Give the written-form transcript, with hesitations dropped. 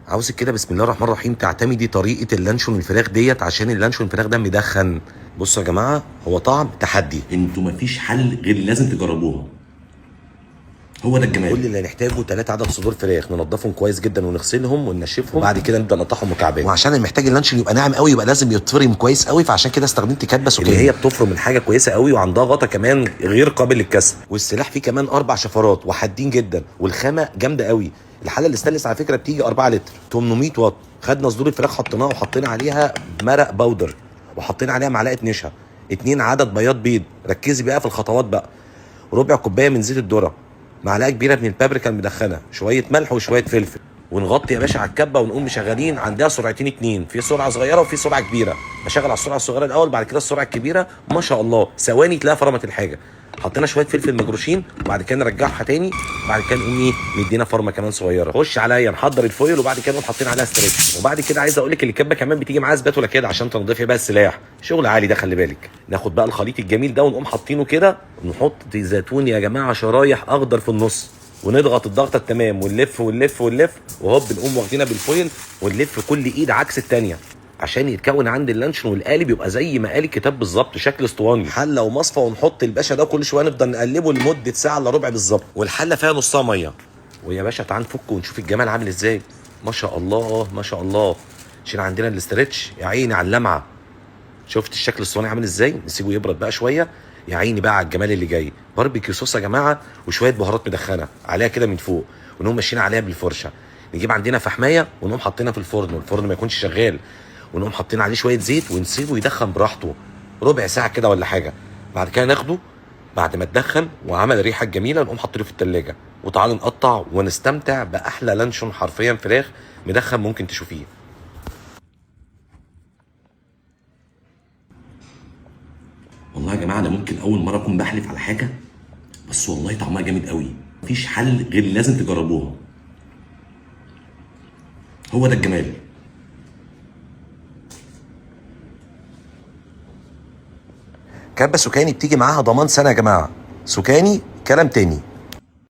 عاوزك كده بسم الله الرحمن الرحيم تعتمدي طريقه اللانشون الفراخ ديت، عشان اللانشون الفراخ ده مدخن. بصوا يا جماعة، هو طعم تحدي، انتوا مفيش حل غير لازم تجربوها، هو ده الجمال. كل اللي هنحتاجه 3 عدد صدور فراخ، ننضفهم كويس جدا ونغسلهم وننشفهم، وبعد كده نبدا نقطعهم مكعبات. وعشان اللي محتاج اللانشون يبقى ناعم قوي يبقى لازم يتفرم كويس قوي، فعشان كده استخدمت كبه سكاني اللي هي بتفرم من حاجة كويسة قوي، وعندها غطا كمان غير قابل للكسر. والسلاح فيه كمان 4 شفرات وحادين جدا، والخامه جامدة قوي. الحلة الاستانلس على فكرة بتيجي 4 لتر 800 واط. خدنا صدور الفراخ حطيناها وحطينا عليها مرق بودر، وحطينا عليها معلقه نشا، 2 عدد بياض بيض. ركزي بقى في الخطوات بقى. ربع كوباية من زيت الذرة، معلقه كبيرة من البابريكا المدخنه، شوية ملح وشوية فلفل، ونغطي يا باشا على الكبه ونقوم مشغلين. عندها سرعتين 2، في سرعة صغيرة وفي سرعة كبيرة. بشغل على السرعة الصغيرة الاول، بعد كده السرعة الكبيرة. ما شاء الله ثواني تلاقي فرمت الحاجة. حطينا شوية فلفل مجروشين، وبعد كده نرجعها تاني، وبعد كده نقوم ايه مدينا فرمه كمان صغيرة. خش عليا نحضر ال foil، وبعد كده نقوم حاطين عليها stretch. وبعد كده عايز اقول لك الكبه كمان بتيجي معاها spatula كده عشان تنضفي بقى السلاح. شغل عالي ده، خلي بالك. ناخد بقى الخليط الجميل ده ونقوم حاطينه كده، ونحط زيتون يا جماعة شرايح اخضر في النص، ونضغط الضغطه التمام، ونلف ونلف ونلف، وهوب نقوم واخدينها بال foil ونلف كل ايد عكس التانية عشان يتكون عند اللانشون والقالب يبقى زي ما قال الكتاب بالظبط، شكل اسطواني. حله ومصفى، ونحط الباشا ده كل شوية نفضل نقلبه لمدة ساعة الا ربع بالظبط، والحله فيها نصها مية. ويا باشا تعال نفك ونشوف الجمال عامل ازاي. ما شاء الله ما شاء الله. عشان عندنا ال stretch يا عيني على اللمعة، شفت الشكل الاسطواني عامل ازاي؟ نسيبه يبرد بقى شوية. يا عيني بقى على الجمال اللي جاي. barbecue sauce يا جماعة، وشوية بهارات مدخنه عليها كده من فوق، ونقوم ماشيين عليها بالفرشه. نجيب عندنا فحمايه ونقوم حاطينها في الفرن، والفرن ما يكونش شغال، ونقوم حاطين عليه شوية زيت ونسيبه يدخن براحته ربع ساعة كده ولا حاجة. بعد كده ناخده بعد ما اتدخن وعمل الريحة الجميلة، نقوم حاطينه في التلاجة. وتعالوا نقطع ونستمتع باحلى لانشون حرفيا فراخ مدخن ممكن تشوفيه. والله يا جماعة انا ممكن اول مرة اكون بحلف على حاجة، بس والله طعمها جامد قوي، مفيش حل غير لازم تجربوها، هو ده الجمال. كبه سكاني بتيجي معاها ضمان سنة يا جماعة. سكاني كلام تاني.